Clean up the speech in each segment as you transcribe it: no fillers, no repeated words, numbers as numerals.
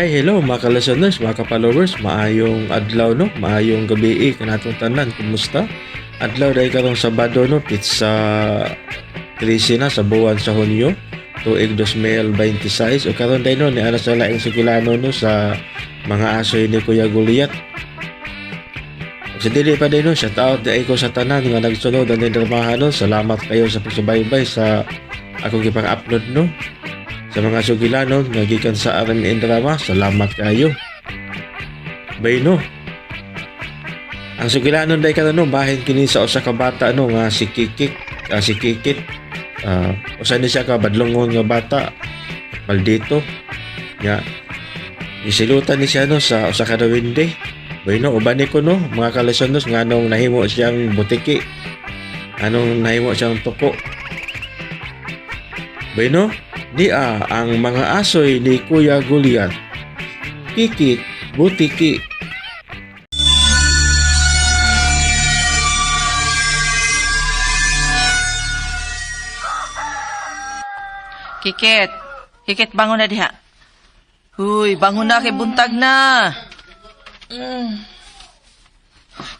Ay, hello mga ka-listeners, mga ka-followers, maayong adlaw no, maayong gabi kanatong tanan, kumusta? Adlaw dahil karong Sabado no, pizza 13 na sa buwan sa Hunyo, tuig 2026. O karon dahil no, ni ana sa laing sugilano no sa mga asoy ni Kuya Goliath. Sa dili pa din no, shout out di ko sa tanan nga nagsunod ang dramahan no. Salamat kayo sa pagsubaybay sa akong gipang-upload no. Sa mga sugilanon nga gikan sa RMN Drama, salamat kayo. Bayno. Ang sugilanon day karon no, bahin kini sa usa ka bata no nga si Kikik, si Kikit. Usa ni siya ka badlongon nga bata. Maldito. Nga isilutan ni siya no sa usa ka duwende. Bueno, uban ni ko no, mga kalisonos nga nung nahimo siyang butiki. Anong nahimo siyang tuko. Bueno, niya ang mga asoy ni Kuya Goliath. Kikit, butiki. Kikit. Kikit, bangon na diha. Huy, bangon na kay buntag na.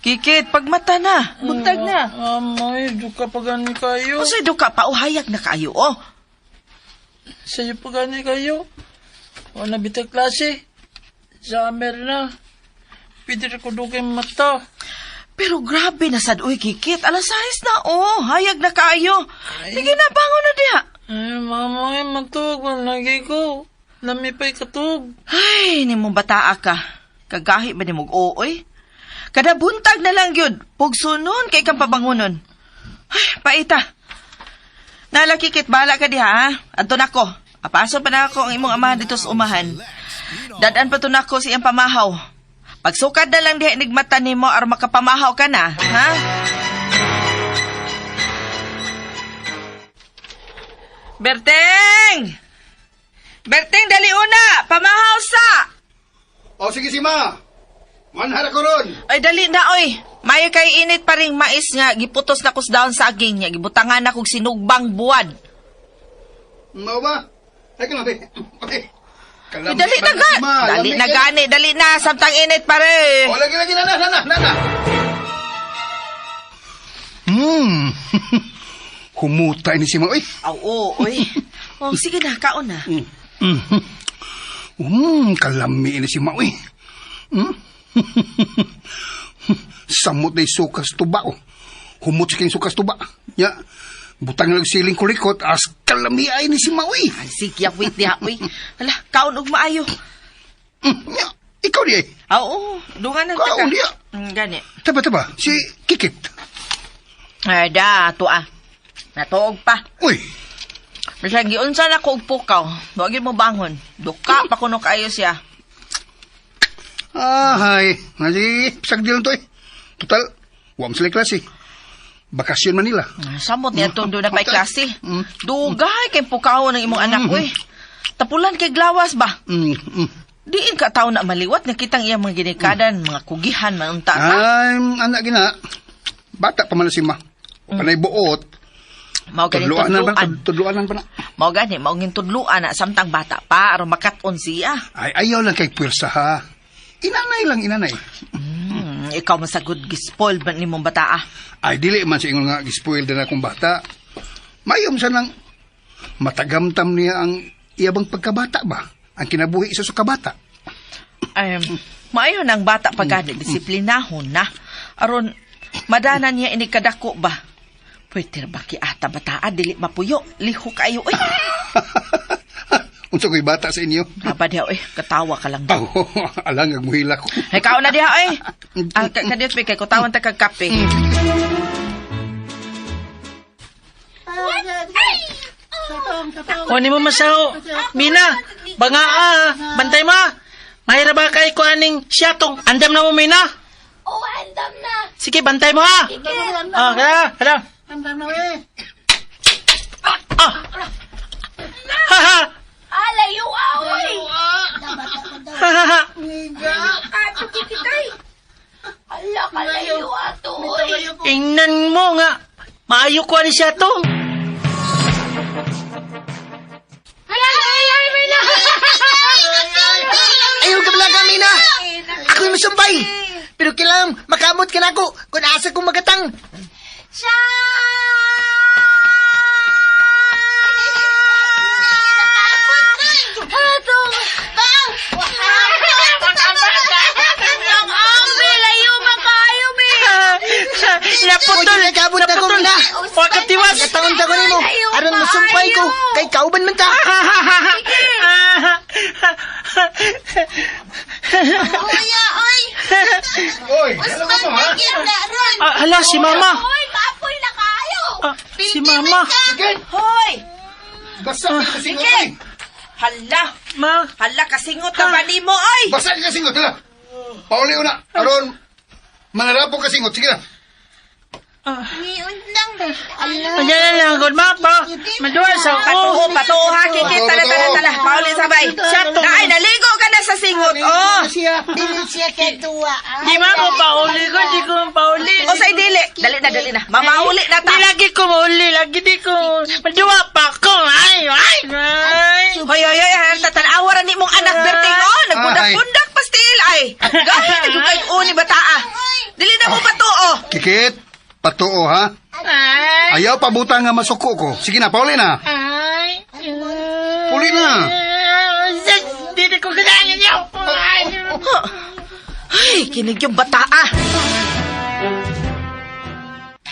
Kikit, pagmata na. Buntag na. Amay, duka pa gani kayo. Unsay duka pa uhayag na kaayo oh. Sa'yo pa gani kayo. O nabita klase. Summer na. Pwede rin ko dugay mata. Pero grabe na sad uy Kikit, alas 6 na oh, hayag na kaayo. Sige na, bangon na diha. Ay, mama, ay, matug. Lagi ko. Lami pa'y katug. Ay, nimo bataa ka. Kagahi ba nimo og ooy? Kada buntag na lang gyud, pugsunon kay kang pabangunon. Ay, paita. Nala Kikit, bahala ka diha ha. Adto nako. Apaso pa na ako ang imong amahan dito sa umahan. Dadan pa to nako sa iyang pamahaw. Pagsukad na lang diha inigmata nimo aron makapamahaw ka na, ha? Berteng! Berteng, dali una! Pamahaw sa! O sige si Ma. Manhara ko ron. Ay, dali na, oy. Mayo kay init pa ring mais nga, giputos na kus down saging niya, gibutangan na kog sinugbang buwad. Mao ba? Ay ka na, be. Ay. Ay, dali na ga! Dali na gani, dali na, samtang init pare. O lagi lagi na na na na na. Hmm. Humuta ni si Ma. Uy. Aw, oo, oy. Oh, sige na, kaon na. Kalami ni si Ma. Uy. Hmm? Samot na sukas tuba. Oh. Humot sa kayong sukas tuba. Ya. Butang lang siling kulikot as kalami ay ni si Ma. Uy. Ay, sige, wait diha, oy. Hala, kaon og maayo. Ya. Ikaw di eh. Aw, oo, dungan na Kaon diha. Gani. Taba, taba. Si Kikit. Ay, da, tuwa. Natuog pa. Uy. Bisag giunsa na ko og pukaw. Wa gyud mo bangon. Duka pa kuno kaayo siya. Ahay. Nga si Sagdil to eh. Total, wam sila klase. Bakasyon Manila. Ah, samot niya itong doon na pa'y klase. Dugay kay pukaw ng imong anak, uy. Tapulan kay glawas ba? Diin ka tao na maliwat nga kitang iyang mga ginikadan, mga kugihan, manunta ka. Ay, anak gina. Bata pa man na si Ma. Panay buot. Mao gani Tudluan na ba? tudluan. Tudluan na ba na? Mao gani, mao ngin tudluan na samtang bata pa aron makat-on siya. Ay, ayaw lang kay puwersa ha. Inanay lang, inanay. Ikaw masagod gispoil ba nimong bata ah. Ay, dili man sa ingon nga gispoil din akong bata. Mayom sa nang matagamtam niya ang iyabang pagkabata ba? Ang kinabuhi isa sa kabata. Ay, maayo ng bata pa gani, disiplinahon na. Aron madana niya ini kadako ba? Pwede ba kiata bataa, dili mapuyo, lihok kayo, uy. Unsa ko'y bata sa inyo? Haba diha, uy, katawa ka lang. Aw, alang agmuhila ko. Ay, kaon na diha, uy. Ah, kadiyot, kay kutawan ta kag kape. O ni mo masaho. Mina, banga ah. Bantay ma. Mahira ba kay ko aning siyatong? Andam na mo, Mina. Oh, andam na. Sige, bantay mo ha. Ah, kaya, kaya. Andam na eh. Ah. Ha ha. Ah, layo ah, oy. Ha ha ha. Ato kikitay. Ala, kalayo ato, oy. Ingnan mo nga. Maayo ko ani siyatong. Ay, ay, ay, may na. ka nako kung asa ko magatang. Siya! Hatong! Bang! Ang ambi! Layo man kayo, be! Naputol! Uy, nagabot na ko na. Pagkatiwas! Katangon ta ko nimo. Aron musumpay ko kay kauban man ta. Kuya, oy! Oy, ano ka mo, ha? na ron! Ah, hala, si Mama! Oy, kapoy na kayo! Ah, si Mama! Kikit! Hoy! Basa ka singot, oy! Hala! Ma! Hala, kasingot na ba nimo, oy? Basa ka singot, hala! Pauli una, aron, manarapo ka singot, sige na. Niundang! Ayan na lang, good ma, pa! Maduwa sa Patuo, ako! patuo ha, Kikit. Tala, tala, tala. Pauli sabay. Naay, naligo ka na sa singot, oh. Dili siya katuwa. Di ba ko pauli ko? Di ko pauli. O say dili. Dali na, dali na. Mamauli na ta. Di lagi ko mauli. Lagi di ko. Maduwa pa ako. Ay, ay, ay. Hoy, hoy, hoy, ay, tatanawa ra ni mong anak Berting, oh. Nagbundak-bundak pastil, ay. Gahi, nagugay uni bataa. Dili na mo patuo. Kikit, patuo, ha? Ay, Ayaw pabuta nga masuko ko. Sige na, pauli na. ay. Pauli na. Di na ko ganahan niyo. Ay. Ay, kinig yung bataa.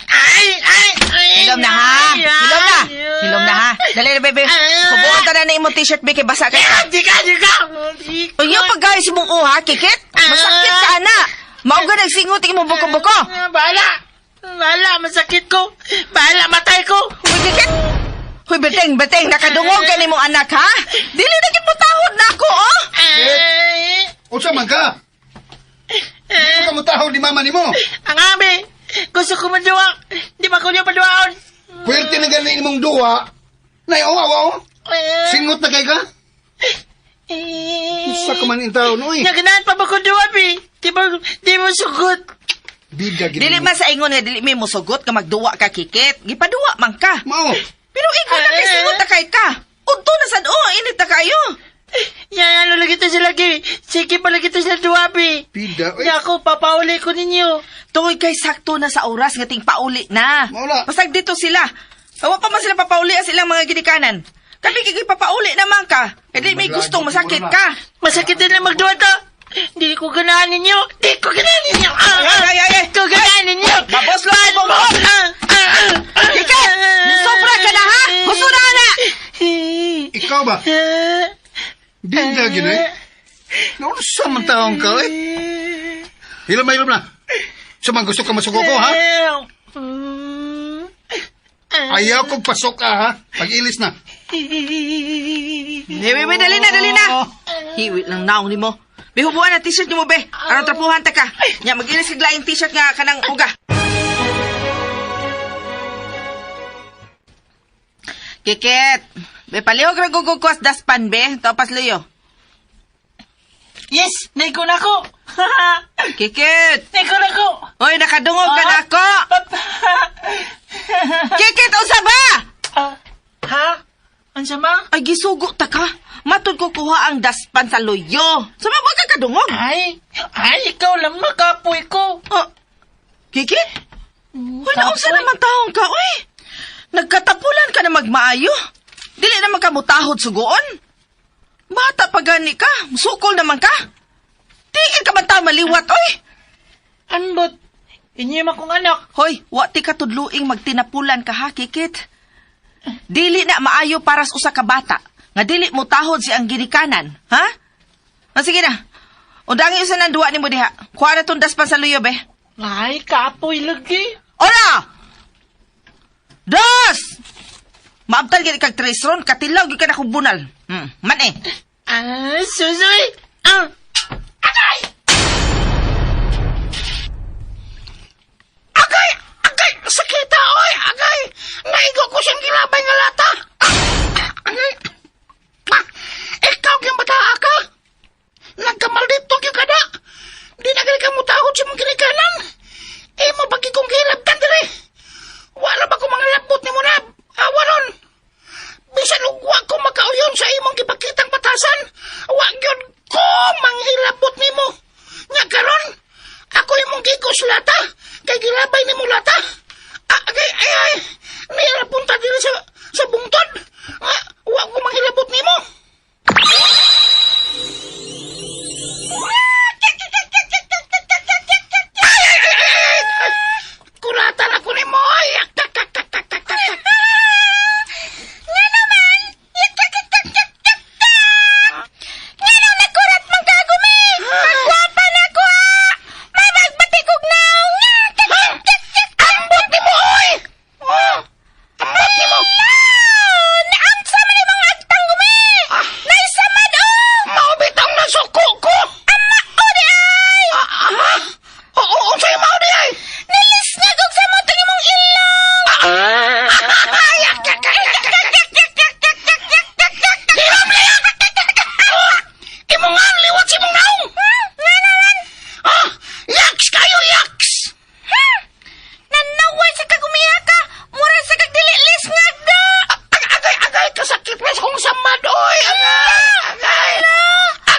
Ay, ay, ay. Hilom na ha. Hilom na. Hilom na ha. Dali na, bebe. Subukan ta na na imong t-shirt, be, kay basa kay. Di ka, di ka. Uy, yung pagayos mong uha, Kikit. Masakit sa ana. Mao ga nagsingot imong buko-buko. Bahala. Bahala, masakit ko. Bahala, matay ko. Uy, Kikit. Huy, Beteng, Beteng, nakadungog ka ni mong anak, ha? Dili na gid mo tahod na ako, oh. Ay. Unsa man ka? Di mo ka mutahol ni mama nimo. Ang ami, gusto ko maduwa. Di ba ko niyo paduwaon? Pwerte na gani imong duwa. Nay, oh, awa, oh. Singot na kay ka? Unsa ka man intaon, oy. Naganahan pa ba ko duwa, bi? Di ba, di mo sugot. Bida gid. Dili man sa ingon nga dili may musugot nga magduwa ka, Kikit. Gipaduwa man ka. Mao. Pero ikaw na kay singot na kay ka. Udto na sad oh, init na kayo. Yan, ano lagi to sila, gi. Sige pa lagi to sila duwa, bi. Bida, oy. Ya ako, papauli ko ninyo. Tungod kay sakto na sa oras nga ting pauli na. Mao na. Pasag dito sila. Awa pa man sila papauli ang silang mga ginikanan. Kami kay papauli naman ka. Kay di may gustong masakit ka. Masakit din lang magduwa to. Di ko ganahan ninyo. Di ko ganahan ninyo. Ah, Ay, ay, ay, ay. Di ko ganahan ninyo. Babos lang Bad ang boss. bongbong. Ah, ah, ah, ah. Kikit! Nisobra ka na ha! Gusto na na! Ikaw ba? Bida gid eh. Naunsa man taon ka, eh. Hilom na, hilom na. Sa man gusto ka masuko ko, ha? Ayaw kong pasok ka, ha? Pag-ilis na. Dili, dali na, dali na. Hiwit lang naong nimo. Bihubuan na t-shirt nimo be. Aron trapuhan ta ka. Nya magilis kag laing t-shirt nga kanang uga. Kikit. Be palihog ra gugug ko daspan be. Topas luyo. Yes, naiko na ko. Kikit. Naiko na ko. Hoy, nakadungog ka na ako. Papa. Kikit, unsa ba? Ah, ha? Ang sama? Ay, gisugo ta ka. Matud ko kuha ang daspan sa luyo. Sama ba ka kadungog? Ay, ay, ikaw lang makapoy ko. Oh, Kikit? Hoy, naunsa naman taong ka, oy? Nagkatapulan ka na magmaayo. Dili naman ka mutahod sugoon. Bata pa gani ka, sukol naman ka. Tiin ka man tao maliwat, oy. Anbot, inyo akong anak. Hoy, wa ti ka tudluing magtinapulan ka ha, Kikit. Dili na maayo para sa usa ka bata nga dili mo tahod si ang ginikanan, ha? Ah, sige na. Undangi usa nang duwa nimo diha. Kuha na tong daspan sa luyo, be. Ay, kapoy lagi. Ora! Dos! Maabtal gid kag tres ron, katilaw gyud ka na kong bunal. Man eh. Ah, susoy. Ah, agay! Agay! Agay! Sakita, oy! Agay! Naigo ko siyang gilabay nga lata. Ah, agay! Ah, ikaw gyud bata ka? Nagkamaldito gyud ka na. Di na gali ka mutahod sa mong ginikanan. Imo pagi kong gilabtan dire. Wala ba ko mga labot ni mo na? Awa ron. Bisan og wa ko makauyon sa imong gipakitang batasan, wa gyud ko mang Kay gilabay ni mo lata. Ah, agay, ay, ay. Nira punta diri sa bungtod. Ah, wa ko manghilabot nimo. Ay, ay, ay, ay, ay, ay. Kuratan ako ni mo. Ay, ak, tak, tak, tak, tak, tak, tak, tak. Nga naman! Yak, yak, yak, yak, yak, yak, yak! Nga nang nagkurat man ka, gumi! Pagwapa na ko, ah! Mabagbatik og naong nga! Yak, yak, yak, yak! Ambot ni mo, oy! Oh, ambot ni mo! Naamsa man imong agtang, gumi! Naisamad, oh! Mao bitong nasuko ko! Ama, o di ay! Ah, ah, Oo, oo, sa'yo mao di ay! Nilis nga kog sa motong imong ilong! Ay, ak, ak, ak, ak, ak, ak. Yak, yak, yak, yak, yak, yak, yak, yak, yak! Hilom, liwat! Ah, Imo nga, liwat sa imong naong! Nga naman! Ah, yaks kayo, yaks! Ha? Nanaway sa kagumiha ka! Mura sa kagdililis nga da! Agay, agay, agay, kasakit na sa kong samad, oy! Agay, agay!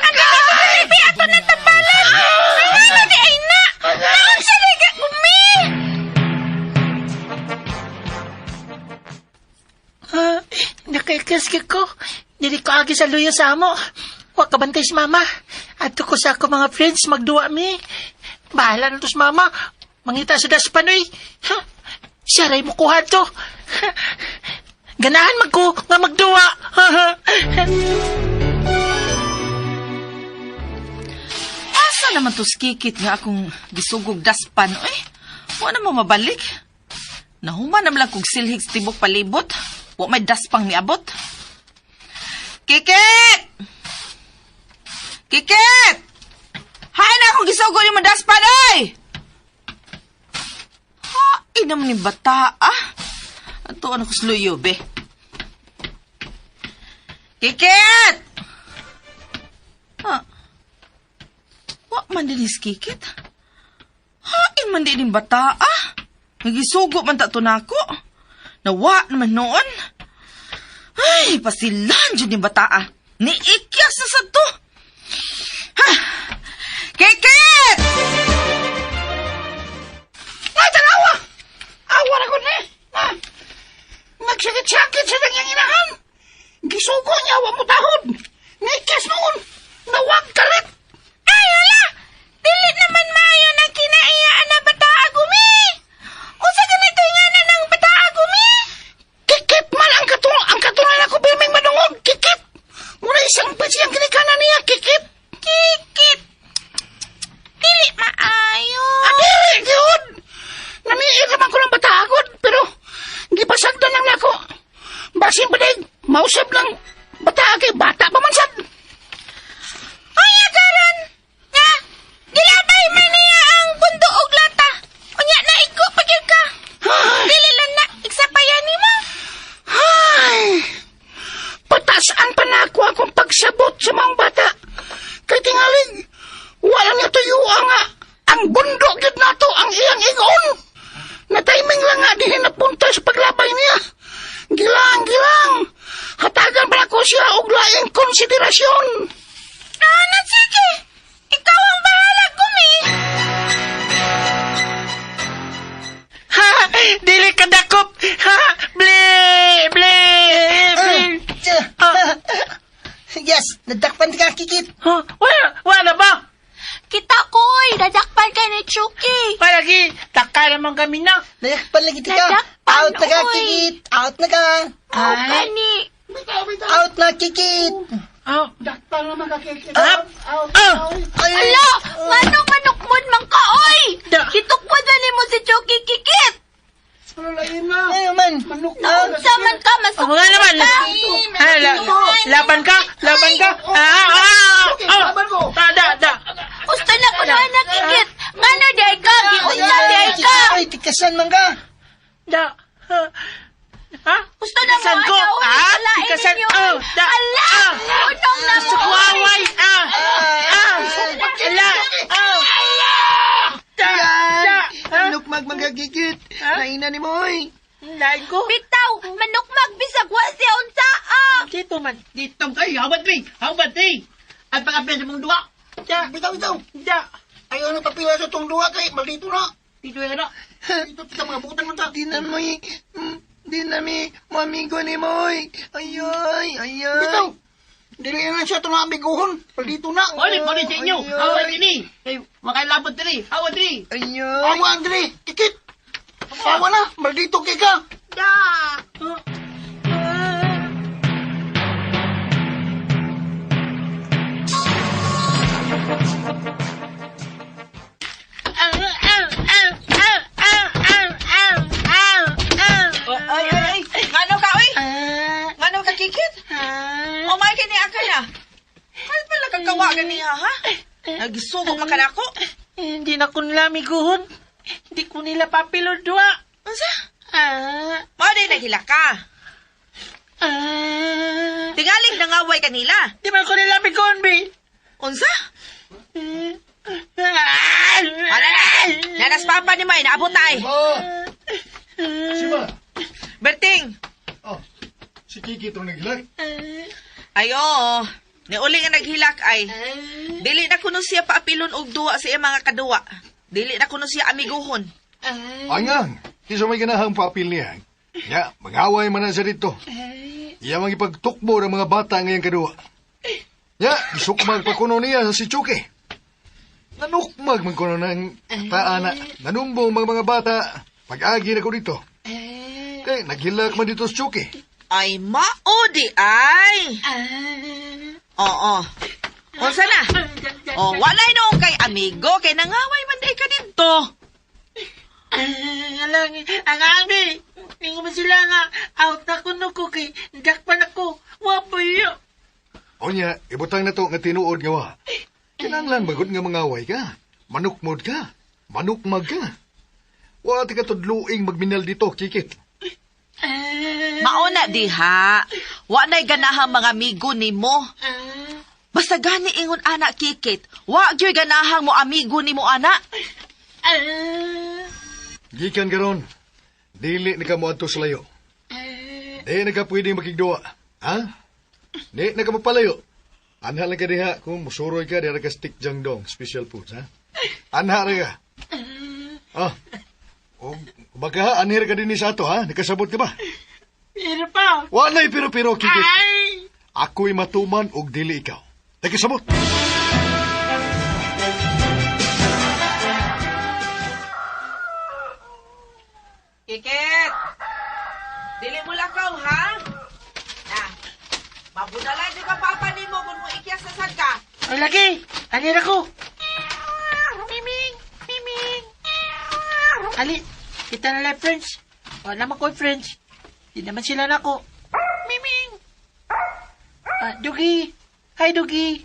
Agay! Bibi ato na tambalan! Ay, nga di ay na! Naon sa liga gumi! Ah, nakaikas ko. Dili ko agi sa luya sa amo. Wa ka bantay si mama. Adto ko sa ako mga friends magduwa mi. Bahala na to si mama. Mangita sa daspanoy. Ha? Siya ray mo kuha to. Ha? Ganahan mag ko nga magduwa. Asa naman to skikit nga akong gisugog daspan, oy? Wa na mo mabalik. Nahuman naman lang kog silhig sa tibok palibot. Wa may daspang miabot. Kikit! Kikit! Hay na akong gisugod yung daspan, oy! Hain naman ni bata, ah. Ato ano ko sluyo, be. Kikit! Ah. Wa man din is kikit. Hain man din yung bata, ah. Nagisugo man ta to nako. Nawa naman noon. Ay, pasilan dyan yung bata, ah. Niikyas na sa to. Ha! Kikit! Ay, tanawa! Awa na ko ni! Ah, nagsakit-sakit sa kanyang inahan! Gisugo niya, wa mo tahod! Nikas noon! Nawag kalit! Ay, hala! Dili naman maayo ng kinaiyaan na bata gumi! Unsa ganito nga na ng bata gumi? Kikit man ang katong ang katunay ako pirming madungog, kikit! Muna isang pitsi ang ginikanan niya, kikit! Kikit! Dili maayo. Adiri, gyud! Namiit naman ko ng batagod, pero gipasagdan lang nako. Basin pa din, mausap ng bata kay bata pa man sad. Unya karon nga gilabay man niya ang bundo og lata. Unya naigo pa gyud ka. Dili lang na igsapayan nimo. Ay! Patasan pa na ako akong pagsabot sa mga bata. Kay tingalig, wala niya tuyo nga ang bundok gyud nato ang iyang igon. Na timing lang nga dihin napunta sa paglabay niya. Gilang, gilang. Hatagan pa nako siya og laing konsiderasyon. Ah, na sige. Ikaw ang bahala gumi. Ha! Dili ka dakop! Ha! Bli! Bli! Bli! Ah. Yes, nadakpan ka, Kikit. Ha? Wala, wala ba? Kita koy, nadakpan ka ni Chucky. Palagi, taka naman kami na. Nadakpan lagi ka. Nadakpan, Out na ka, oy. Kikit. Out na ka. Oh, kani. Out na, Kikit. Oh. Dakpan naman ka, Kikit. Ah! Out, Ah! out. Ay, Ala, nganong manukmon man ka oy. Da. Gitukmon na nimo si Chucky Kikit. Ano lain na? Ay, man. Manok Naunsa man ka, Oh, nga naman. masukmon ka. Ah, laban ka? Laban ka? Ah, ah, ah, ah. Laban ko. Ah, da, da. Gusto na ko na na Kikit. Ngano di ay ka, giunsa di ay ka. Ay, tikasan man ka. Da. Ha? Ha? Gusto na mo Tikasan ko. ana, oy, Ah, kalain tikasan. ninyo. Oh, da. Ala, Ah. unong na Gusto mo. ko away. Ah. Ah. Ala. Ah. Da. Da. Ha? Manukmag man ka, Kikit. Naina ni mo, oy. Lain ko. Bitaw, manukmag bisag wa siya unsa ah. Dito man. Dito ay, hawat mi, hawat eh. At pagkapya sa mong duwa. Da. Bitaw, bitaw. Da. Ayaw na papila sa tong duha kay maldito na. Dito na. Dito kita mga butan man ta. Di na mi, di na mi, mamigo ni mo, oy. Ayoy, ayoy. Bitaw. Dili na siya itong amiguhon. Dito na. Pwede, pwede sa inyo. Ay, ay. Hawad ini. Kay makailabot diri. Hawad diri. Ayoy. Awa, Andre. Kikit. Awa na. Maldito kay ka. Da. Ay, ay, ay. Ngano ka, oy? Ngano ka, Kikit? O may kini akay na. Kahit pala kagkawagan niya, ha? Nagisugo man ka na ako. Eh, Hindi na ko nila amiguhon. Hindi ko nila papilod duwa. Unsa? Ah, Mao din naghila ka. ah. Tingaling nangaway kanila. Di man ko nila amiguhon, bi. Unsa? Ah! Wala na. Nanas papa ni May, naabot na ay. Oh! Sima! Berting, Oh, si Kiki itong naghilak. ayo, niuli nga naghilak ay. Dili na kuno siya paapilon og duwa sa iyang mga kaduwa. Dili na kuno siya amiguhon. Angang, kisa may ganahang paapil niya. Ya, mag-away man na siya dito. Iya mang ipagtukbo ng mga bata ngayong kaduwa. Ya, isukmag pa kuno niya sa si Chucky. Nanukmag man kuno ng taana. Nanumbong mga mga bata. Pag-agi na ko dito. Kay, naghilak man dito si Chucky. Ay, maodi ay. Oo. Unsa na? Oh, walay noong kay amigo kay nangaway man day ka didto. Alang, ang ami. Ningo man sila nga, out na kuno ko kay, dakpan ako, wapoy yo. Onya, ibutang na to nga tinuod nga wa. Kinanglan bagod nga mangaway ka. Manukmod ka. Manukmag ka. Wa ti ka tudluing magminal dito, Kikit. Mauna diha. Wa nay ganahang mga amigo nimo. Basta gani ingon ana Kikit. Wa gyud ganahang mo amigo nimo ana. Gikan karon, dili na ka moadto sa layo. Di na ka pwedeng makigduwa. Ha? Di na ka mapalayo. Anha lang ka diha kung musuroy ka, diha ra ka stick jangdong, special foods, ha? Anha ra ka. Ah. O, baka ha, anhir ka din sa ato, ha? Nakasabot ka ba? Pero pa, Walay pero-pero, Kikit. ay! Ako'y matuman og dili ikaw. Nakasabot. Kikit! Dili mo lakaw, ha? Na, mabudalay di ka papa nimo kung mo ikyas na sad ka. Ay, lagi, anir ako. Miming, miming. Ali, kita na lang, friends. Wala naman ko, friends. Di naman sila nako. Miming. Ah, Dugi. Hi, Dugi.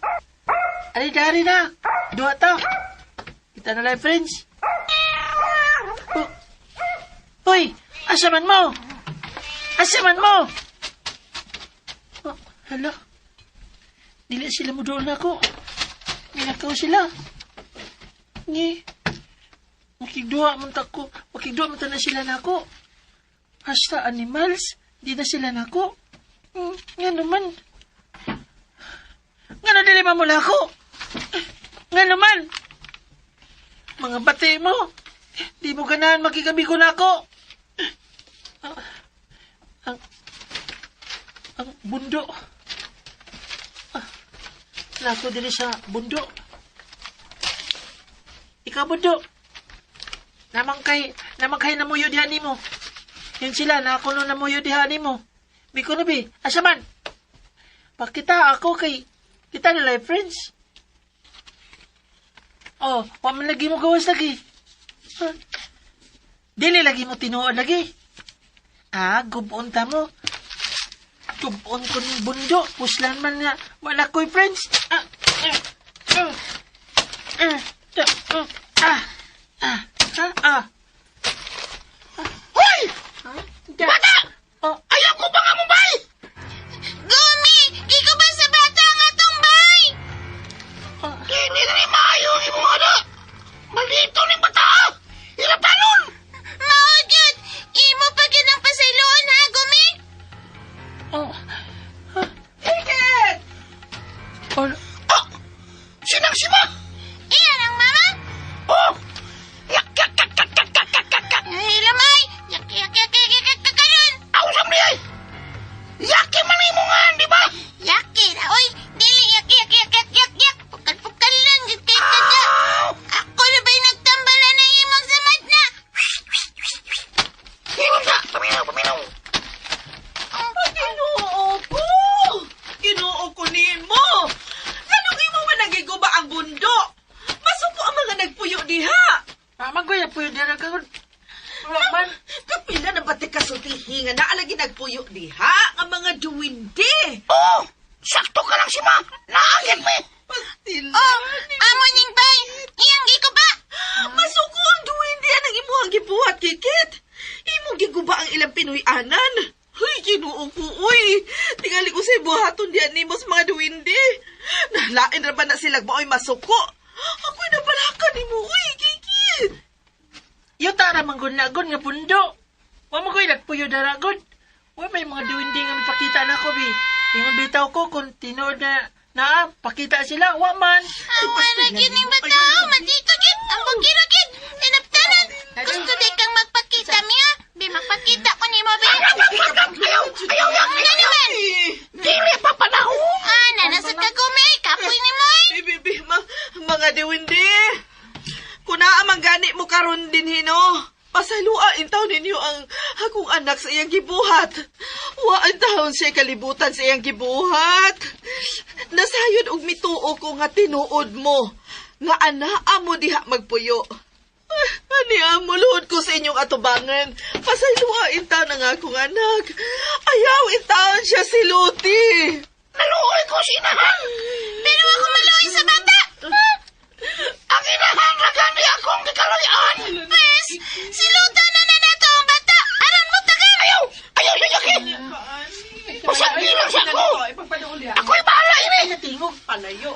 Ali, dari na. Dua ta. Kita na lang, friends. Oh. Uy, asa man mo? Asa man mo? Oh, hala. Dili sila mo doon ako. Minakaw sila. Ni. Makigduha man ta ko. Makigduha man ta na sila nako. Hasta animals, di na sila nako. Nga naman. Nga na dili man mo nako. Nga naman. Mga bati mo. Di mo ganahan makigabi ko nako. Ah, Ang ang bundo. Nako diri sa bundo. Ikaw bundo. Namang kay namuyo diha nimo. Yun sila nako no namuyo diha nimo. Biko no bi, asa man? Pakita ako kay kita na life friends. Oh, wa man lagi mo gawas lagi. Huh? Dili lagi mo tinuod lagi. Ah, gubon ta mo. Tubon ko ng bundo. Puslan man nga. Wala ko'y friends. Ah, ah, ah, ah, ah, ah, ah, ah, ah. Hoy! Bata! Oh, Ayaw ko pa nga mo, bay! Gumi, giko ba sa bata nga tong bay? Dili na ni maayo ang imong ana. Maldito ni bata! Irapanon! Mao gyud, imo pa gyud ang pasayloon ha, Gumi? oh, Kikit! oh, Ah! Sinang sima! Iyan ang mama. Oh! Ya! diha? Tama ko ya puyo dira ka. Wala man. Kapila na ba ti kasultihi nga naalagi nagpuyo diha ang mga duwindi? Oh, sakto ka lang si ma. Naagit mi. Pastila. Oh, amo ning bay. Iyang giko ba? Masuko ang duwindi anang imuhang gibuhat, Kikit. Imong giguba ang ilang Pinoy-anan. Huy, Ginoo ko, uy. Tingali ko sa buhaton diyan nimo sa mga duwindi. Nalain ra ba na sila maoy masuko? Ako'y nabalakan nimo, uy, Kikit. Yuta ra man gud na gud nga pundo. Wa mo ko'y nagpuyo dara gud. Wa may mga duwindi nga mipakita na ko bi. Ingon bitaw ko kung tinuod na naa pakita sila wa man. Awa ra gyud ning bata, maldito gyud. Ang bugiro gyud. Tinaptanan. Gusto di kang magpakita miya. Bi magpakita ko nimo bi. Ayaw, ayaw, ayaw. Ano naman? Dili pa panahon. Ah, nana sa kagumay. Kapoy ni mo. Bi, bi, mga duwindi. Kuna man gani mo karon din hino. Pasalua intaw ninyo ang akong anak sa iyang gibuhat. Wa ang taon siya kalibutan sa iyang gibuhat. Nasayod og mituo ko nga tinuod mo. Nga anaa mo diha magpuyo. Ah, ani amo luhod ko sa inyong atubangan. Pasalua intaw ang akong anak. Ayaw intaon siya si Luti. Naluoy ko si inahan. Pero ako maluoy sa bata. Ang inahan ra gani akong gikaluyan. Pwes, silutan na na nato ang bata. Aron mo tagan. Ayaw, ayaw siya yaki. Pasagdi lang siya ako. Ako'y bahala ini. Natingog. Palayo.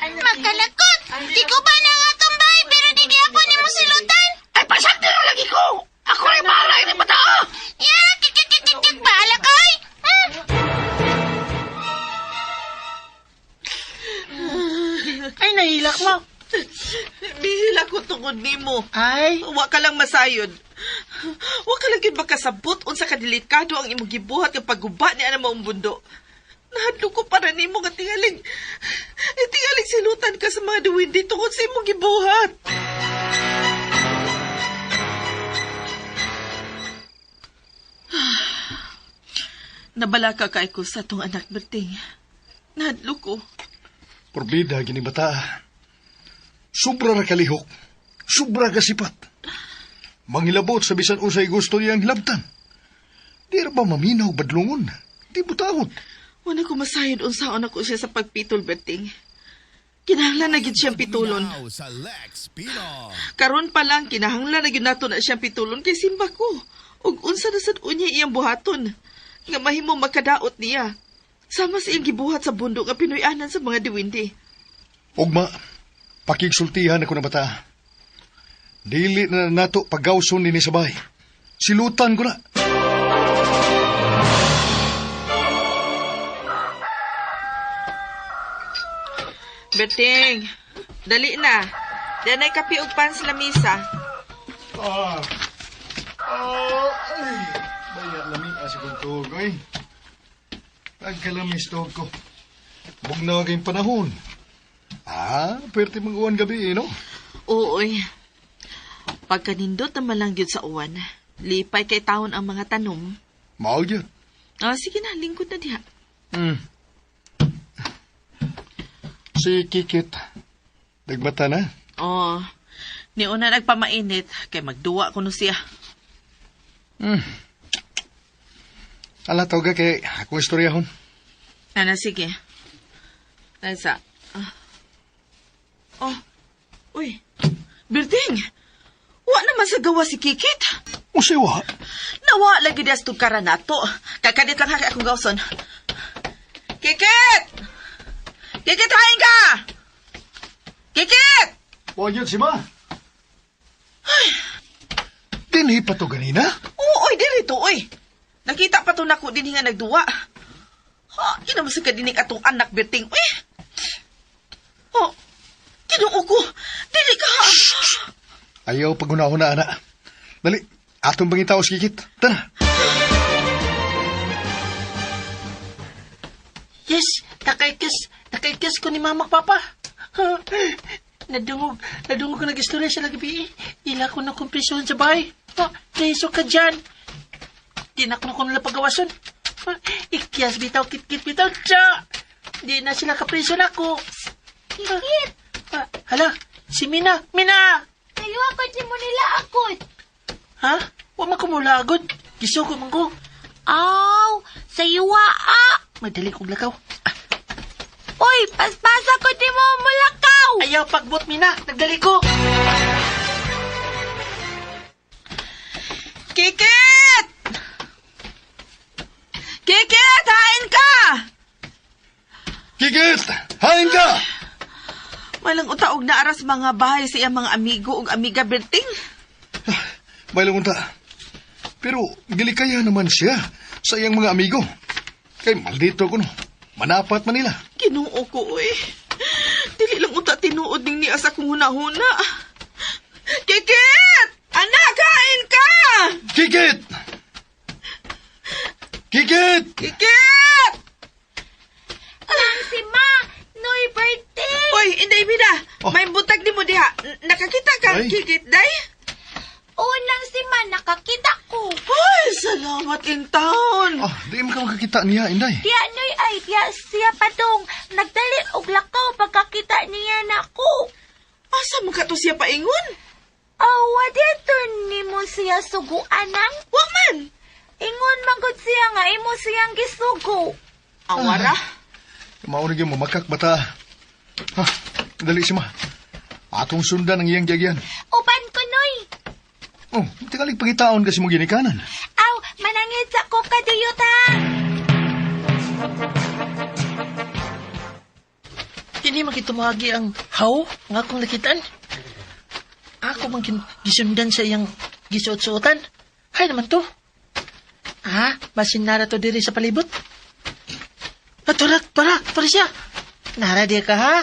Makalakot. Di ko ba na nga atong bay, pero di gyapon nimo silutan. Ay, pasagdi lang lagi ko. Ako'y bahala ini bata. Ya, kikikikikik, bahala ka oy. Ay nahilak mo. Bihila ko tungod nimo. Ay, Wa ka lang masayod. Wa ka lang gyud makasabot unsa ka delikado ang imong gibuhat nga pagguba ni ana maong bundo. Nahadlok ko para nimo nga tingaling tingaling silutan ka sa mga duwindi tungod sa imong gibuhat. Nabalaka kay ko sa tong anak Berting. Nahadlok ko. Porbida gini bata. Sobra ra kalihok. Sobra kasipat. Mangilabot sa bisan unsay gusto niyang hilabtan. Di ra ba maminaw badlungon? Di butahot. Wala ko masayod unsaon ako siya sa pagpitol, Berting. Kinahanglan na gid siyang pitulon. Sa Lex Pino. Karon pa lang kinahanglan na gyud nato na siyang pitulon kay simba ko. Ug unsa na sad unya iyang buhaton nga mahimo makadaot niya. Sama sa iyang gibuhat sa bundok nga Pinoy-anan sa mga diwindi. Ugma, pakigsultihan ako na bata. Dili na nato paggawson nini sa bahay. Silutan ko na. Berting, dali na. Danay kape og pan sa lamisa. Ah. Ah, ay. Baya lami sa kong tuog, oy. Pagkalamis tuog ko. Bugnaw kayong panahon. Ah, pwerte mag-uwan gabi, eh, no? Ooy. Pagkanindot naman lang gyud sa uwan. Lipay kay taon ang mga tanom. Mao gyud. Ah, sige na, lingkod na diha. Si Kikit. Nagmata na. Oh, niuna nagpamainit kay magduwa kuno siya. Ala, tawag ka kay akong istoryahon. Ana, sige. Nasa. Ah. Oh. Uy. Berting. Wa naman sa gawa si Kikit. Usiwa. Nawa lagi das tugkaran nato. Kakadit lang ha kay akong gawson. Kikit! Kikit, hain ka! Kikit! Wa yun si ma. Dinhi pa to ganina? Oo, oy, diri to, oy. Nakita pa to nako dinhi nga nagduwa. Ha, ina mo sa kadinig atong anak Berting. Uy. Oh, Ginoo ko. Dili ka. Ayaw pagunahon na, ana. Dali, atong bangitaw si Kikit. Tara. Yes, nakaikis, nakaikis ko ni mama papa. Nadungog, nadungog ko nag-istorya sa lagabi. Ila ko na kumpisyon sa bahay. Ha, preso ka dyan. Di na ko na nila pagawason. Ha, ikyas bitaw, kit-kit bitaw, tsa! Di na sila kapriso na ako. Kikit! Hala, Si Mina! Mina! Kayo ako di mo nila akot. Ha? Wa man ko mulagod. Gisugo man ko. Aw, sa yuwa ah. Madali kong lakaw. Uy, paspasa ko di mo mulakaw. Ayaw pagbot, Mina. Nagdali ko. Kikit! Kikit, hain ka! Kikit! Hain ka! Walang utaog na aras mga bahay sa iyang mga amigo ug amiga Berting. Bailong unta. Pero gilikaya naman siya sa iyang mga amigo. Kay maldito kuno. Manapat man nila. Kinuo ko, oy. Dili lang uta tinuod ning niya sa akong hunahuna. Kikit! Anak, kain ka! Kikit! Kikit! Kikit! Ang si Ma, Noy birthday. Oy, Inday Mida, Oh. may butag ni mo diha. Nakakita ka, Ay. Kikit, day? Unang si Ma, nakakita ko. Ay, salamat in town. Ah, di man ka makakita niya, Inday. Diya Noy ay, diya siya padong. Nagdali og lakaw pagkakita niya nako. Asa man ka to siya paingon? Awa dito nimo siya suguan ang. Wa man. Ingon man gud siya nga imo siyang gisugo. Awara. Mauna gyud mo makak bata. Ha, dali si ma. Atong sundan ang iyang giyagyan. Uban ko Noy. Oh, tingalig pangitaon kasi mong ginikanan. Aw, manangit sa ko kadiyot ha. Kini makitumuagi ang haw nga akong nakitaan. Ako man gisundan sa iyang gisuot-suotan. Hay naman to. Ah, basin nara to diri sa palibot. Ah, tura, tura, tura siya. Nara di ka ha.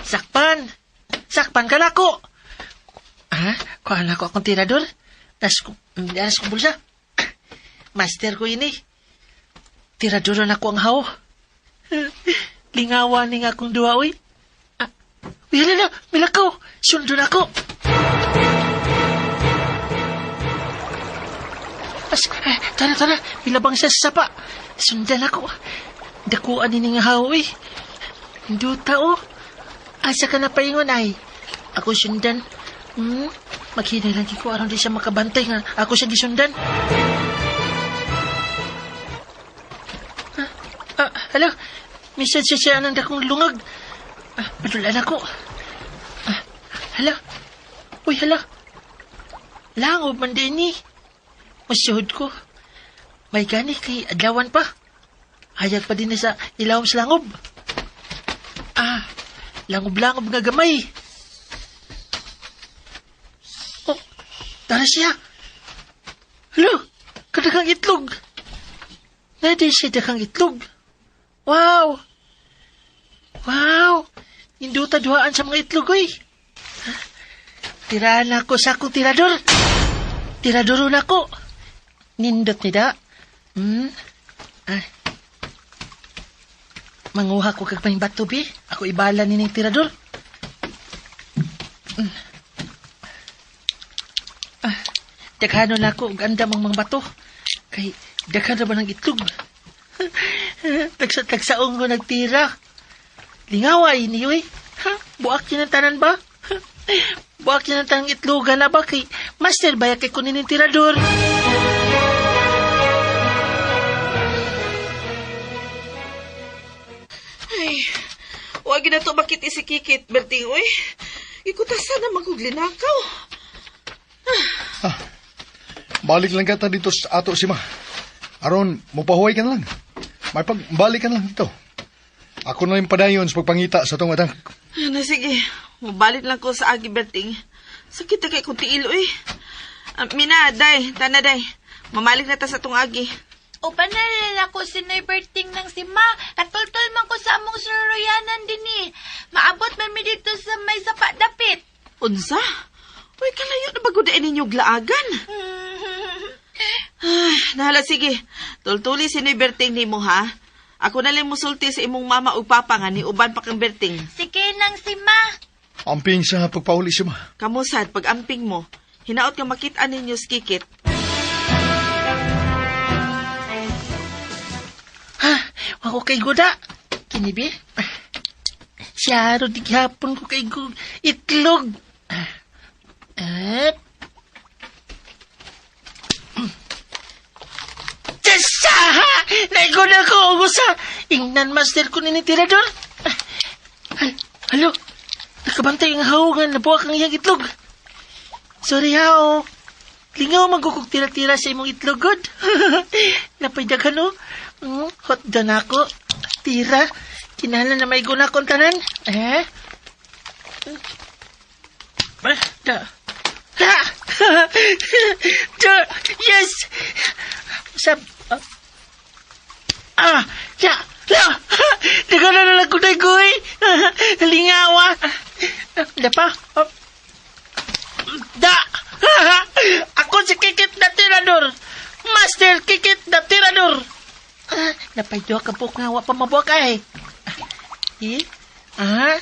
Sakpan. Sakpan ka nako. Ah, kuha na ko akong tirador. Nas ko bulsa. Master ko ini. Tirador na ko ang haw. Lingawan ni nga akong duwa, uy. Ah, uy, hala na, milakaw. Sundon ako. As, eh, tara, tara, milabang siya sa sapa. Sundan ako. Dakuan ni nga haw, uy. Duta, oh. Asa ka na paingon, ay. Ako sundan. Maghinay lang ko aron di siya makabantay nga ako siya gisundan. Ah, hala, minsan siya siya anang dakong lungag. Ah, padulan ako. Ah, hala. Uy, hala. Langob man din ni. Masuhod ko. May gani kay adlawan pa. Hayag pa din na sa ilawom sa langob. Ah, langob-langob nga gamay. Oh, tara siya. Hala, kadagang itlog. Nadi siya dakang itlog. Wow! Wow! Induta duhaan sa mga itlog, oy. Ha? Tirahan ako sa akong tirador. Tiradoro na ako. Nindot ni da. Ah. Manguha ko kag may bato, bi. Ako ibala ni ning tirador. Ah. Daghano na ako og andam ang mga bato. Kay daghan ra ba ng itlog? Tagsa-tagsaong ko nagtira. Lingaway ni uy. Ha? Buak yun ang tanan ba? Buak yun ang tanang itlogan na ba? Kay master ba kay kunin ng tirador? Ay, wag na to bakit si Kikit, Berting, uy. Ikutasan na maguglinakaw. Balik lang kata dito sa ato si ma. Aron, mupahuway ka na lang. May pagbalik ka na lang dito. Ako na lang padayon sa pagpangita sa tong atang. Ano, sige. Mabalik lang ko sa agi, Berting. Sakit na kay kung tiil, uy. Ah, Mina, day, tana, day. Mamalik na ta sa tong agi. Uban na lang ako si Noy Berting ng si Ma. Katultol man ko sa among suruyanan din eh. Maabot man mi dito sa may sapa dapit. Unsa? Uy, kalayo na bago daan ninyo glaagan. Ay, nahala, sige. Tultuli si Noy Berting nimo, ha? Ako na lang musulti sa imong mama ug papa nga ni uban pa kang Berting. Sige nang si Ma. Amping sa pagpauli si ma. Kamusad, pag-amping mo, hinaot nga makita ninyo si Kikit. Ha? Wako kay Guda. Kini bi? Siya di gihapon ko kay Gug. Itlog. Eh. Tsa! Naigo na ko og usa. Ingnan master ko ni tirador. Halo. Nakabantay ang haw nga nabuak ang iyang itlog. Sorry haw. Lingaw magkukog tira-tira sa imong itlog, god. Napay daghan, oh. Hot done ako. Tira. Kinahanglan na maigo na akong tanan. Eh? Ah, da. Da! Da! Yes! Sab... Ah! Ya! Ya! Daghan na lang ko daygoy. Lingawa. Da pa. Oh. Da! Ako si Kikit na Tirador! Master Kikit na Tirador! Ah, napaydo ka po nga wa pa mabuak ay. Eh? Ah?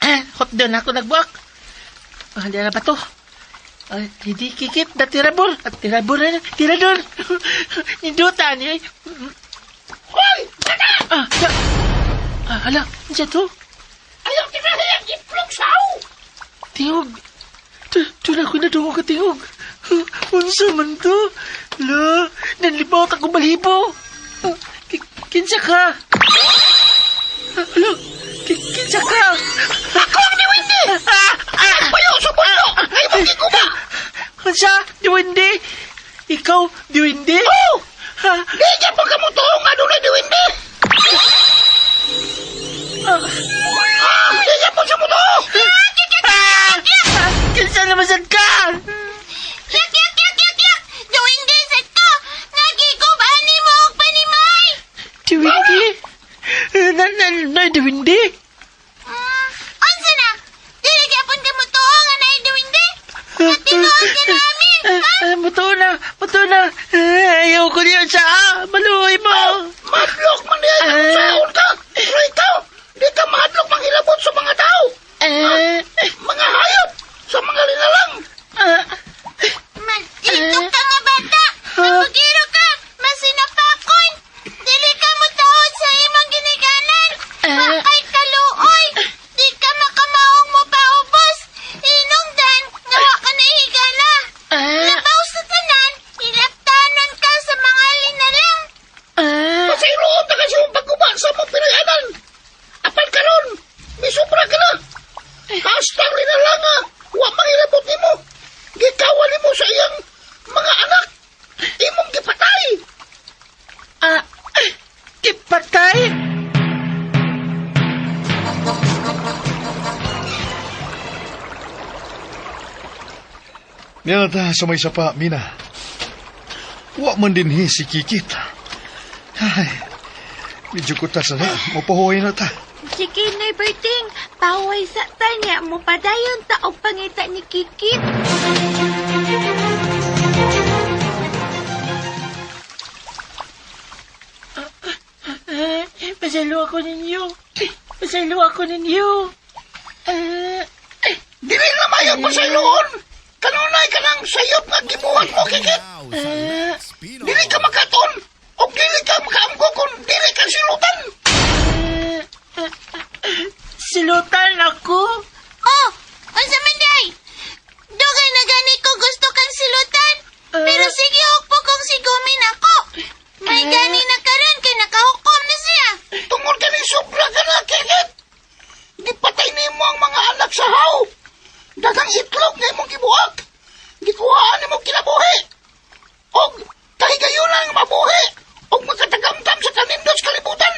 Ah, hot doon ako nagbuak. Ah, di na ba to? Ay, hindi Kikit na Tirador. At Tirador na, Tirador. Ninduta niya. Hoy! Bata! Ah, da. Ah, hala, ano siya to? Ayaw tinahiyang itlog sa haw! Tingog. Doon ako nadungog ka tingog. Unsa man to? La, nanlibaw ako balibo. Kinsa ka? Hala, kinsa ka? Ako ang ni Wendy! Payo sa mundo! Ay mong giguba! Unsa? Di Wendy? Ikaw, di Wendy? Oh! Ha? Di ka pa ka mo tuong nga doon di Wendy! Ah! Di ka pa sa mundo! Ah! Kinsa naman sad ka? Yak, yak, yak, yak, yak! Duwindi sad ko! Nagigubaan ni mo og panimay! Di Wendy? Na, na, na, di Wendy? Unsa na? Dili gyapon ka mo tuo nga naay duwindi? Natinuod ka nami! Ah, muto na, muto na. Ah, ayaw ko niya siya. Ah, maluoy mo. Madlok man diay ka kung saon ka! Pero ikaw, di ka mahadlok manghilabot sa mga tao! Eh, Mga hayop! Sa mga linalang! ah, Maldito ka nga bata! Mapugiro ka! Masinapakon! Dili ka mo taod sa imong ginikanan! Wakay kaluoy! Di ka makamaong mo paubos! Hinungdan nga wa ka nahigala! ah, Labaw sa tanan, ilaptanon ka sa mga linalang! ah. Pasayloon ta kasi mong pagguba sa mong Pinoyanan! Apan karon, misubra ka na! Hastang linalang ah, wa manghilabot nimo! Gikawan nimo sa iyang mga anak! Imong gipatay! Ah, kipatay? Niya ta sa may sapa, Mina. Wa man din hi si Kikit. Ay, medyo kutas na na. Mapahuway na ta. Sige, Noy Berting, paway sa tanya mo padayon ta og pangita ni Kikit. Eh, pasaylo ako ninyo. Pasaylo ako ninyo. Eh, Dili na mayo pasayloon! Kanunay ka nang sayop nga gibuhat mo, Kikit! Now sa Lex Pinoy. Dili ka makaton! O dili ka makaamgo kung dili ka silutan! silutan ako. Oh, unsa man day? Dugay na gani ko gusto kang silutan. Pero sige hukpo kong sigumin ako. May gani na karon kay nakahukom na siya. Tungod ka ni sobra ka na, Kikit! Gipatay nimo ang mga anak sa haw! Daghang itlog na imong gibuak! Gikuhaan nimo kinabuhi! Og kahigayunan nga mabuhi! Og makatagamtam sa kanindos kalibutan!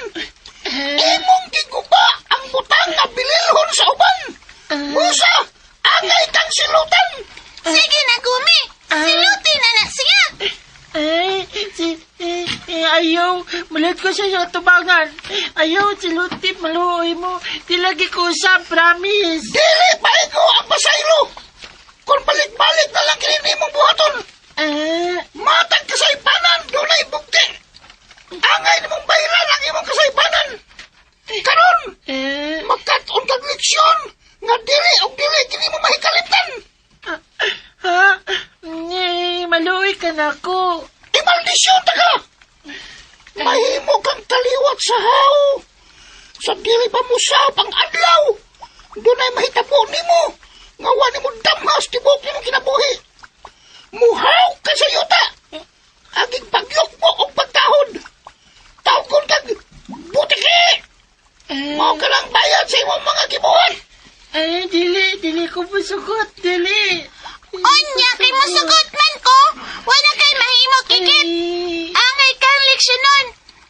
Imong giguba ang butang nga bililhon sa uban! Busa, angay kang silutan! Sige na gumi. Siluti na na siya. Ay, si, eh, eh, ayaw. Malit ko siya sa tubangan. Ayaw, siluti, maluoy mo. Di lagi ko usap, promise. Dili paigo ang pasaylo! Kung balik-balik na lang kini nimong buhaton! Eh, Matag kasaypanan, dunay bugti! Angay nimong bayran ang imong kasaypanan! Karon, eh, makat-on kag leksyon nga dili og dili kini mo mahikalimtan! ha? Eh, maluoy ka na ako. Imaldisyon ta ka! Mahimo kang kaliwat sa haw! Sa dili pa mo ang adlaw! Dunay mahitabo nimo! Nga wa nimo damhas tibuok nimong kinabuhi. Muhaw ka sa yuta. Aging pagyukbo og pagtahod. Tawgon kag butiki. Mao ka lang bayad sa imong mga gibuhat. Ay, dili, dili ko musugot, dili. Unya, kay musugot man ko. Wala kay mahimo, Kikit. Angay kang leksyonon.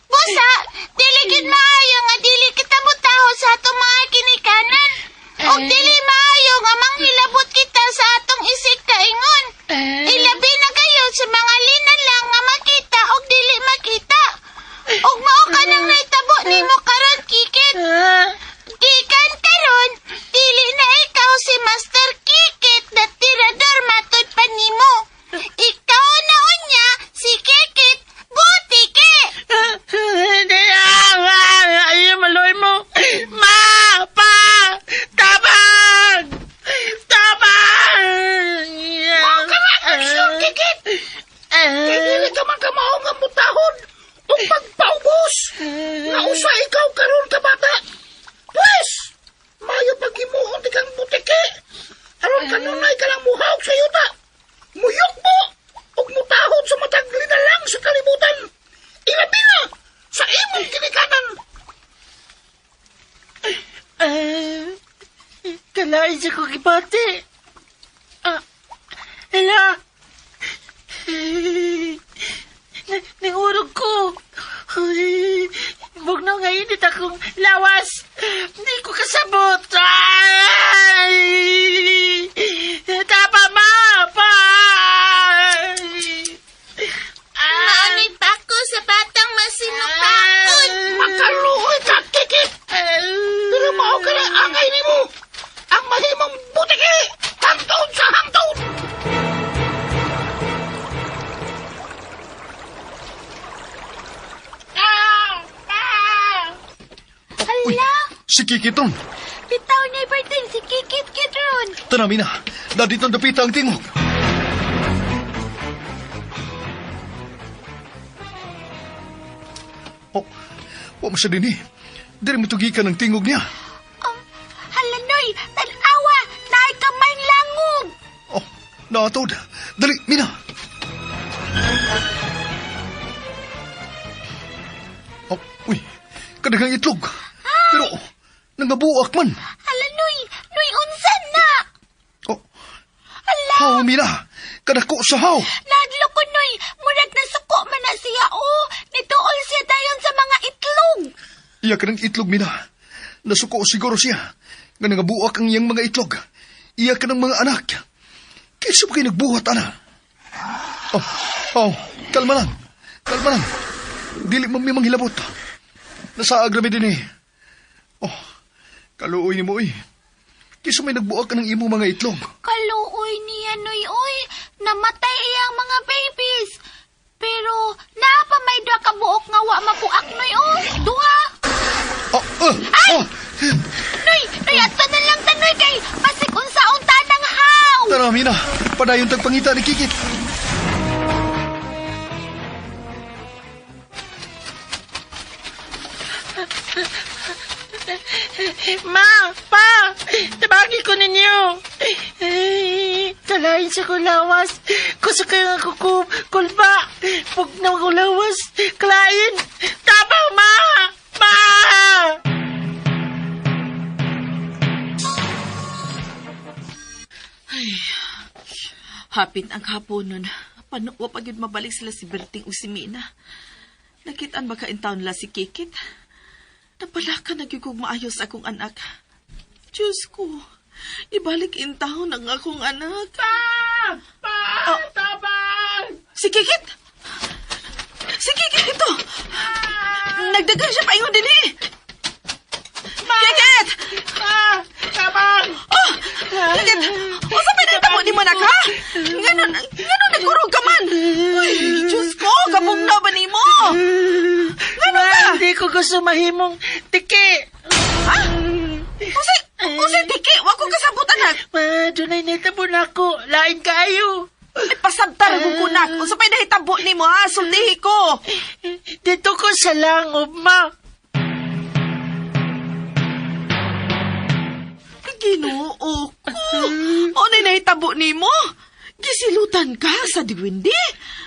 Busa, dili gid maayo nga dili kita mutaho sa atong mga kinikanan. Og dili maayo nga manghilabot kita sa atong isig kaingon. Ilabi na kayo sa mga linalang nga makita og dili makita. Og mao ka nang nahitabo nimo karon, Kikit. Gikan karon, dili na ikaw si Master Kikit na tirador matud pa nimo. Ikaw na unya si Kikit Butiki. Hindi, ay, maloy mo. Ma! Pa! Tabang! Tabang! Mao ka lang leksyon, Kikit. Kay dili ka man kamao nga mutahod og pagpaubos. Nausa ikaw karon ka bata. Pwes, mayo paghimuon di kang butiki. Aron kanunay ka lang muhawk sa yuta. Muyukbo ug mutahod sa matag linalang sa kalibutan. Ilabi na sa imong kinikanan. Kalain siya kong ibati. Ah, hala. Nangurog ko. Ay, bugnaw nga init akong lawas. Hindi ko kasabot. Ay! Tapa, ma! Pa! Maanay pa ako sa batang masinukakon. Makaluoy ka, Kikit. Pero mao ka na angay nimo. Ang mahimong butiki, hangtod sa hangtod. Hala, Si Kikiton. bitaw niya Berting si Kikit Kidron. Tana, Mina. Dadito ang dapita ang tingog. Oh, wa mo siya din eh. Diri mo tugikan ang tingog niya. Hala, Noy, tanawa, naay kamay langog. Oh, naatod. Dali, Mina. Oh, uy, kadaghang itlog. Pero, nangabuak man. Hala, Noy, Noy, unsa na? Oh, haw, Mina. Kadako sa haw. Nadlo ko, Noy, murag nasuko man na siya, oh. Nituol siya dayon sa mga itlog. Iya ka ng itlog, Mina. Nasuko siguro siya. Nga nangabuak ang iyang mga itlog. Iya ka ng mga anak. Kaysa ba kayo nagbuhat, ana? Oh, oh, kalma lang. Kalma lang. Dili man may manghilabot. Nasaag rami din eh. Oh, kaluoy ni mo eh. Kaysa may nagbuak ka ng imo mga itlog. Kaluoy niya, Noy, oy. Namatay iyang mga babies. Pero, naa pa may duha ka buok nga wa mabuak, Noy, oh. Duha. Oh, oh, oh. Noy, Noy, ato na lang tanoy kay basig unsaon tanang haw. Tara, Mina. Padayon tagpangita ni Kikit. Ma! Pa! Tabagi ko ninyo! Ay, kalain sa kulawas. Kusa kayo nga kuku, kulba. Pug na kulawas. Kalain! Tabang, ma! Ma! Hapit ang haponon. Paano wa pa gyud mabalik sila si Berting ug si Mina. Nakitaan ba ka in town la si Kikit? Napala ka na gyud kog maayos akong anak. Diyos ko, ibalik in town ang akong anak. Pa! Pa! Ah. Tabang! Si Kikit! Si Kikit ito! Nagdagan siya paingon din eh! Kikit! Pa! Tabang! Oh! Kikit! Unsa pa nahitabo nimo nak ha? Nganon, nganon nagkurog ka man? Uy, Diyos ko, kabugnaw ba nimo? Ngano Ma, ka? hindi ko gusto mahimong tiki. Ha? Unsay, unsay tiki? Wa ko kasabot anak. Ma, dunay nahitabo na ako. Lain kaayo. Ay, pasabtar ko kunak. Unsa pa'y nahitabo nimo ha? Sultihi ko. Dito ko sa langob, ma. Ginoo ko. Ano nahitabo nimo? Gisilutan ka sa diwindi.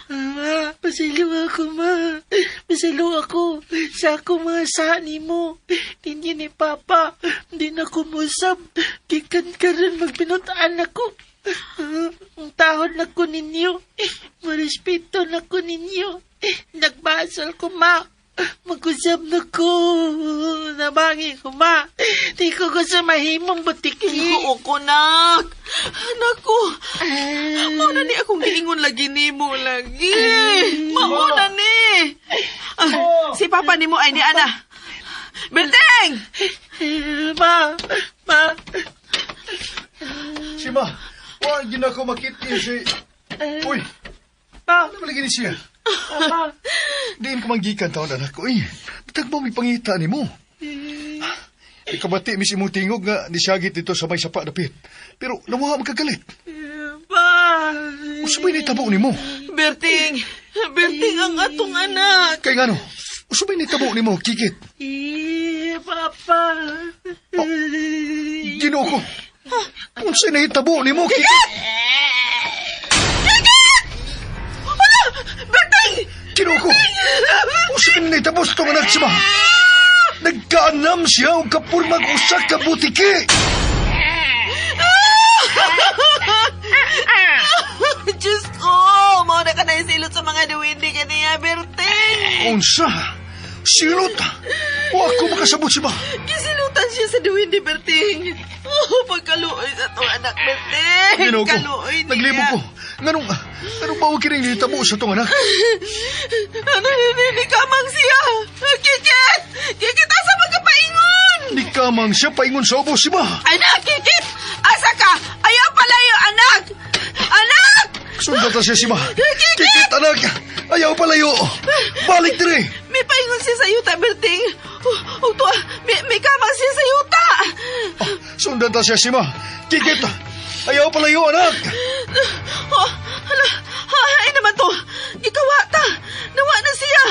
Ma, pasaylo ako, ma. Pasaylo ako sa ako mga sa nimo. Ninyo ni Papa. Di na ko musab. Gikan ka rin magpinutaan ako. Ang tahod na ko ninyo. Marespeto na ko ninyo. Nagbasol ko, ma. Mag-usab na ko. Nabangi ko, ma. Di ko gusto mahimong butiki. Ginoo ko, nak. Naku. Mauna ni akong giingon lagi nimo lagi. Mauna ni. Ah, si Papa nimo ay ni Ana. Berteng! Ma, ma. Sima, wa gyud ako makita si... Uy, Ma, ano ba lagi ni siya? ma. Diin ko manggikan taon anak ko. Uy, bitag mo may pangita ni mo. Ikabati mis imong tingog nga nisagit dito sa may sapa dapit. Pero nawa magkagalit. Ma. Usabay ni tabo nimo. Berting! Berting ang atong anak. Kay ngano? Usabay ni tabo nimo, Kikit. Eh, Papa. Ginoo ko. Unsay nahitabo nimo, Kikit? Berting! Ginoo ko. Usabay ni nahitabo sa itong anak siya. Nagkaanam siya og kapurmag usa ka butiki. Diyos ko! Mauna ka na isilot sa mga diwindi kaniya, Berting! Unsa? Silot. Wa ko makasabot siya ba? Gisilutan siya sa diwindi, Berting! Oh, pagkaluoy sa itong anak, Berting! Ginoo ko. Kaluoy niya. Naglibog ko. Nganong, nganong bawag kining nahitabo sa itong anak? Ano, ni kamang siya! Kikit! Kikit, asa magkapaingon? Ni kamang siya paingon sa ubos si ba? Anak, Kikit! Asa ka? Ayaw palayo, anak! Anak! Sundata siya si ma. Kikit! Kikit, anak! Ayaw palayo! Balik dire! May paingon siya sa yuta, Berting! Oh, oh, tuwa, may kamang siya sa yuta! Sundata siya si ma. Kikit! Ayaw palayo, anak! Oh, hala, ay naman to. Gikawata. Nawa na siya.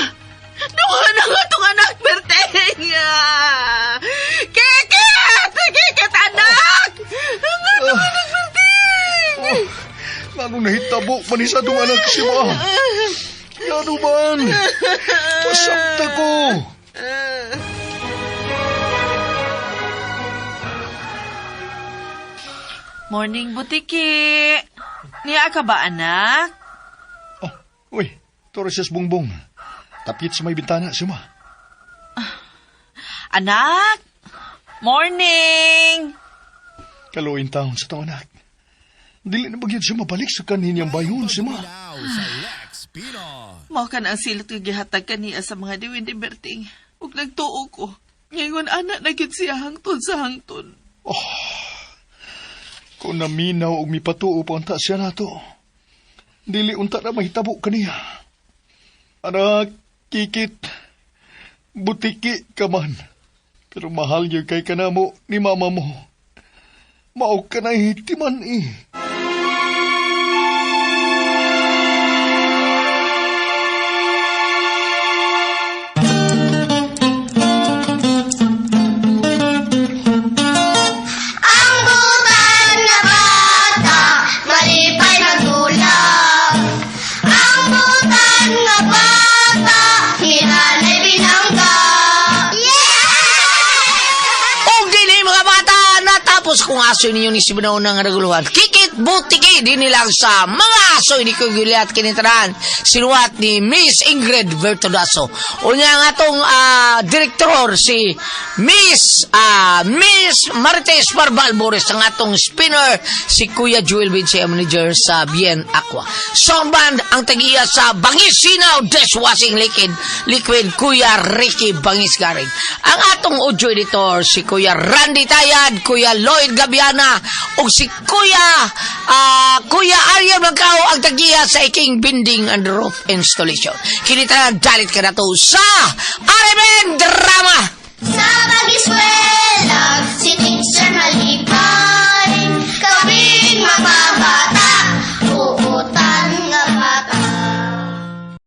Nawa na nga tong anak, Berting. Kikit! Kikit, anak! Ang atong anak, Berting! Oh, nganong nahitabo man isa tong anak si ma. Ngano man? Pasakta ko! Morning, Butiki. Niya ka ba, anak? Oh, uy, toro siya sa bungbong. Tapit sa may bintana si ma. Anak? Morning! Kaluin taon sa tong anak. Dili na bagyod siya mabalik sa kaniniyang bayon si ma. Mao ka na ang silot nga gihatag kaniya sa mga diwindi, Berting. Ug nagtuo ko. Ngayon, anak na gyud siya hangtod sa hangtod. Kung naminaw og mipatuo pa unta siya nato. Dili unta na mahitabo kaniya. Anak, Kikit, butiki ka man. Pero mahal gyud kay kanamo ni mama mo. Mao ka na hitiman eh. Ang butan na bata, malipay magulap. Ang butan na bata, hinanay binangga. Yeah! Og dili mga bata, natapos kung aso ninyo ni Sibanaw ng reguluhan. Kikit butiki din nilang sa mga aso ni Kuya Giliat kinitaran. Sinuwat ni Miss Ingrid Vertodaso. Unya nga atong direktor si Miss Miss Marites Barbal Boris, ang atong spinner si Kuya Joel Vinci, ang manager sa Bien Aqua. Sound band ang tagiya sa Bangis Sinaw Dishwashing Liquid, Liquid Kuya Ricky Bangis Garing. Ang atong audio editor si Kuya Randy Tayad, Kuya Lloyd Gabiana ug si Kuya Arya Bangkao ang tagiya sa iking binding and roof installation. Kini tanan dalit ka na to sa RMN Drama. Sa